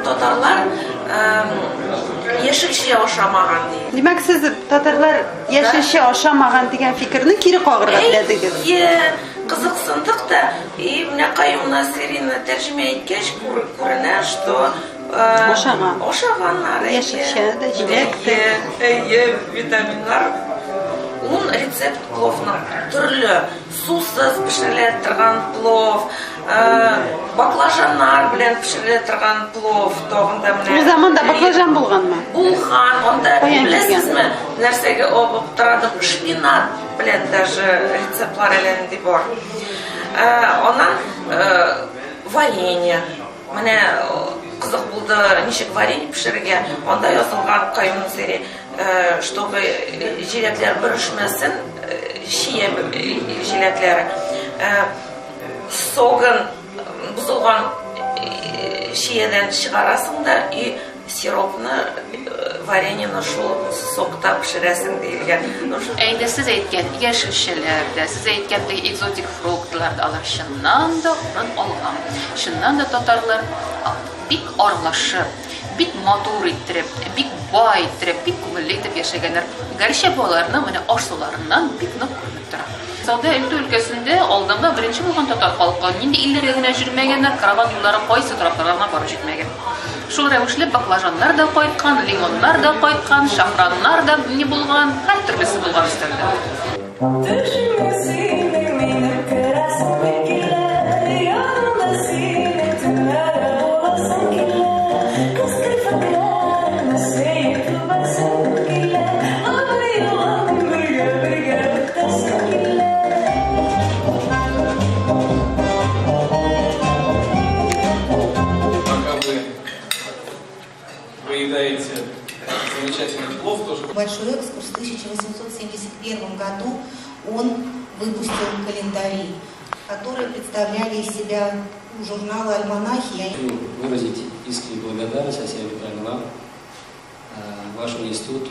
Татарлар яшелчә ашамаган ди. Димәк, сез татарлар яшелчә ашамаган дигән фикерне кире кагырга теләдегез? Әйе, кызыксындык та. И менә Каюм Насыйрины тәрҗемә иткәч, күренә, что ашаган. Ашаганнар. Яшелчә дә, җиләк тә. Әйе, витаминнар. 10 рецепт пловның төрле сусыз пешерелә торган плов, баклажаннар белән пешерелә торган плов, тагын да менә. Ул заманда баклажан булганмы? Булган, анда беләсезме, нәрсәгә аптырадым, шпинат белән даже рецептлар әллә нинди бар. Аннан варенье. Менә кызык булды, ничек варенье пешерергә. Анда язылган Каюм Насыйри, чтобы җиләкләр бөрешмәсен, чия җиләкләре. Согын бозылган чиядән чыгарасың да и сиропны, вареньены шул сокта пешерәсең диелгән. Ә инде сез әйткән яшелчәләр дә, сез әйткән теге экзотик фруктлар да, алар чыннан да урын алган. Чыннан да татарлар бик аралашып, бик матур иттереп, бик бай иттереп, бик күңелле итеп яшәгәннәр. Гәрчә бу аларның менә аш-суларыннан бик нык күренеп тора. Сәүдә өлкә өлкәсендә алдынгы беренче булган татар халкы нинди илләргә генә җөрмәгәннәр, караван юллары кайсы тарафларга гына барып җитмәгән. Шул рәвешле баклажаннар да кайткан, лимоннар да кайткан, шафраннар да ни булган, һәр төрлесе булган өстәлдә. Төшемә синең минем керәсем бик килә, Янымда синең төннәре буласым килә, Кыз керфекләреңне сөеп үбәсем килә, Гомер юлын бергә-бергә үтәсем килә. Пока вы выедаете замечательный плов тоже. Большой экскурс в 1871 году он выпустил календари, которые представляли из себя журналы «Альманахи». Я хочу выразить искреннюю благодарность, Асия Витальевна, вам, вашему институту,